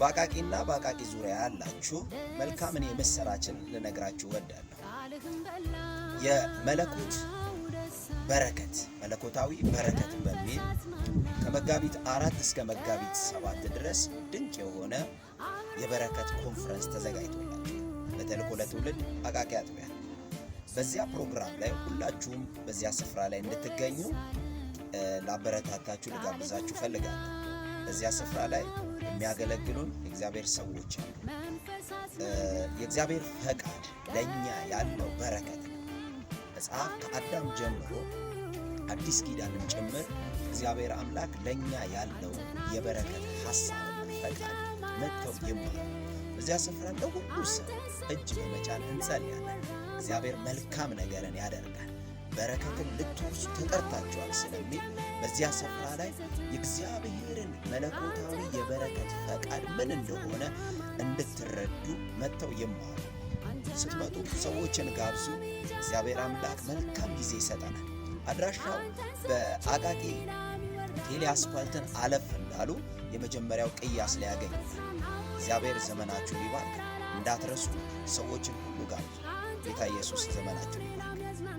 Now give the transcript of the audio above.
በአቃቂና በአቃቂ ዙሪያ ያላችሁ መልካምን የምስራችን ልነግራችሁ እወዳለሁ። የመለኮት በረከት፣ መለኮታዊ በረከት በሚል ከመጋቢት 4 እስከ መጋቢት 7 ድረስ ድንቅ የሆነ የበረከት ኮንፈረንስ ተዘጋጅቶላችኋል። በተልእኮ ለትውልድ አቃቂ አጥቢያ። በዚያ ፕሮግራም ላይ ሁላችሁም በዚያ ስፍራ ላይ እንድትገኙ ላበረታታችሁ፣ ልጋብዛችሁ ፈልጋለሁ። በዚያ ስፍራ ላይ የሚያገለግሉን የእግዚአብሔር ሰዎች አሉ። የእግዚአብሔር ፈቃድ ለእኛ ያለው በረከት ነው። መጽሐፍ ከአዳም ጀምሮ አዲስ ኪዳንም ጭምር እግዚአብሔር አምላክ ለእኛ ያለው የበረከት ሐሳብና ፈቃድ መጥተው ይማሩ። በዚያ ስፍራ ለሁሉ ሰው እጅ በመጫን እንጸልያለን። እግዚአብሔር መልካም ነገርን ያደርጋል። በረከትን ልትወርሱ ተጠርታችኋል ስለሚል በዚያ ስፍራ ላይ የእግዚአብሔርን መለኮታዊ የበረከት ፈቃድ ምን እንደሆነ እንድትረዱ መጥተው ይማሩ። ስትመጡ ሰዎችን ጋብዙ። እግዚአብሔር አምላክ መልካም ጊዜ ይሰጠናል። አድራሻው በአቃቂ ቴሌ አስፋልትን አለፍ እንዳሉ የመጀመሪያው ቅያስ ላይ ያገኙታል። እግዚአብሔር ዘመናችሁን ይባርክ። እንዳትረሱ፣ ሰዎችን ሁሉ ጋብዙ። ጌታ ኢየሱስ ዘመናችሁን ይባርክ።